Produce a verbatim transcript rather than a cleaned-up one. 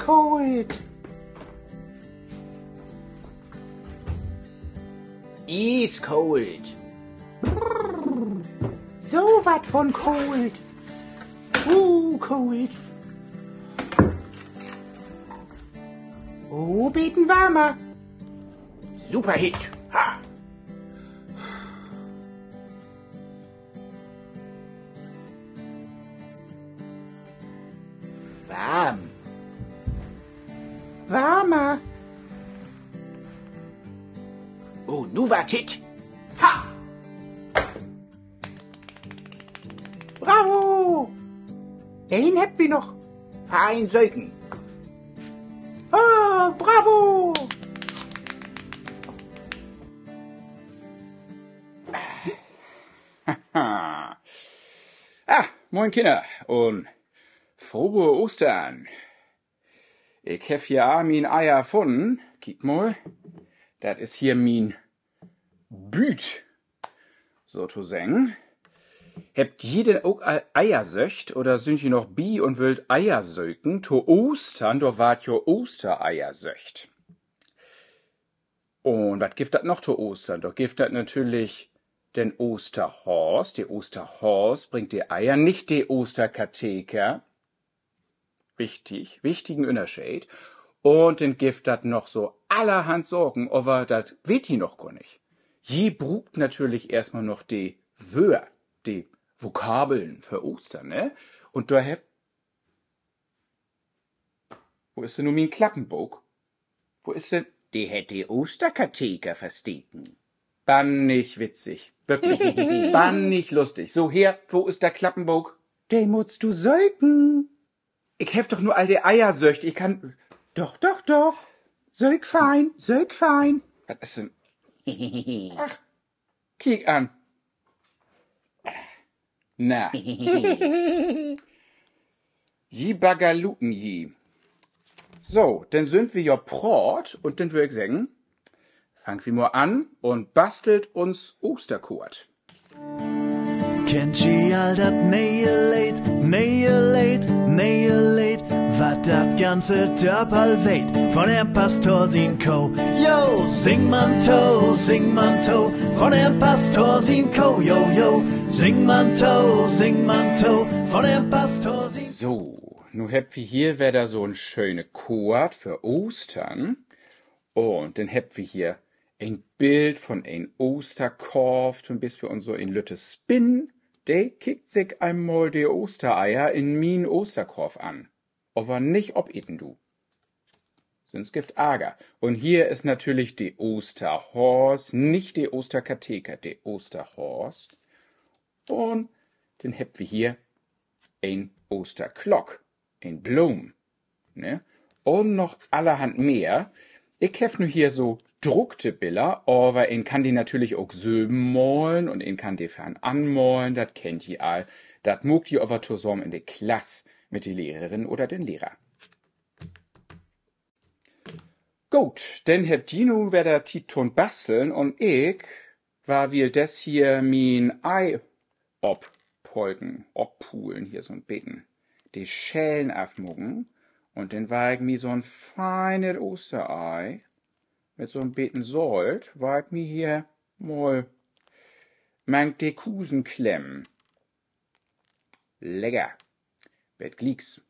Koolt. Ieskoolt. So wat von koolt. Uh, koolt. Oh, beten warmer. Superhitt. Ha! Warm. Warmer. Oh, nu warrt hitt. Ha! Bravo! Een hebbt wi noch. Fein söken. Oh, bravo! Ah, moin Kinner un frohe Oostern. Ik heff hier all mien Eier funnen. Kiek mal. Dat is hier mien Buut, sotoseggen. Hebbt ji denn ok al Eier söcht oder sünd ji noch bi un wüllt Eier söken? To Oostern, dor warrt jo Oostereier söcht. Un wat gifft dat noch to Oostern? Dor gifft dat natürlich den Oosterhaas. De Oosterhaas bringt de Eier, nich de Oosterkateker. Wichtig, wichtigen Ünnerscheed. Un denn gifft dat noch so allerhand Saken, aver dat weet ji noch gor nich. Ji bruukt natürlich eerstmal noch de Wöör, de Vokabeln för Oostern, ne? Un dor hebb Wo is denn nu mien Klappenbook? Wo is denn? De hett de Oosterkateker versteken. Bannig witzig. Würklich. Bannig lustig. So, hier, wo is dat Klappenbook? De muttst du söken. Ik heff doch nu all de Eier söcht. Ik kann, doch, doch, doch. Söök fein, söök fein. Wat is denn? Ach, kiek an. Na. Ji Bagaluten, ji. So, denn sünd wi jo praat un denn wöör ik seggen, fangt wi mal an un bastelt uns Oosterkoort. Kennt ji all dat ne'e Leed, ne'e Leed, ne'e Leed, wat dat ganze Dörp al weet, von ehrn Pastor sien Koh? Jo, sing man to, sing man to, von ehrn Pastor sien Koh, jo, jo. Sing man to, sing man to, von ehrn Pastor sien So, nu hebbt wi hier wedder so'n schöne Koort för Oostern. Un denn hebbt wi hier en Bild von en Oosterkorf, to'n Bispeel, un so en lütte Spinn, de kickt sik eenmal de Oostereier in mien Oosterkorf an. Aver nich opeten, du. Süns gifft Arger. Un hier is natürlich de Oosterhaas, nich de Oosterkateker, de Oosterhaas. Un denn hebbt wi hier en Oosterklock, en Bloom, ne? Un noch allerhand mehr. Ik heff nu hier so druckte Biller, aver een kann de natürlich ok sülven malen un een kann de för een anmalen, dat kennt ji all. Dat maakt ji aver tosamen in de Klass mit de Lehrerin oder den Lehrer. Goot, denn hebbt ji nu wedder Tiet to'n Basteln un ik warr wieldes hier mien Ei oppolken, oppulen, hier so'n beten de Schellen afmaken. Un denn warr ik mi so'n feinet Oosterei mit so'n beten Solt, warr ik mi hier mal mank de Kusen klemmen. Lecker. Bet glieks.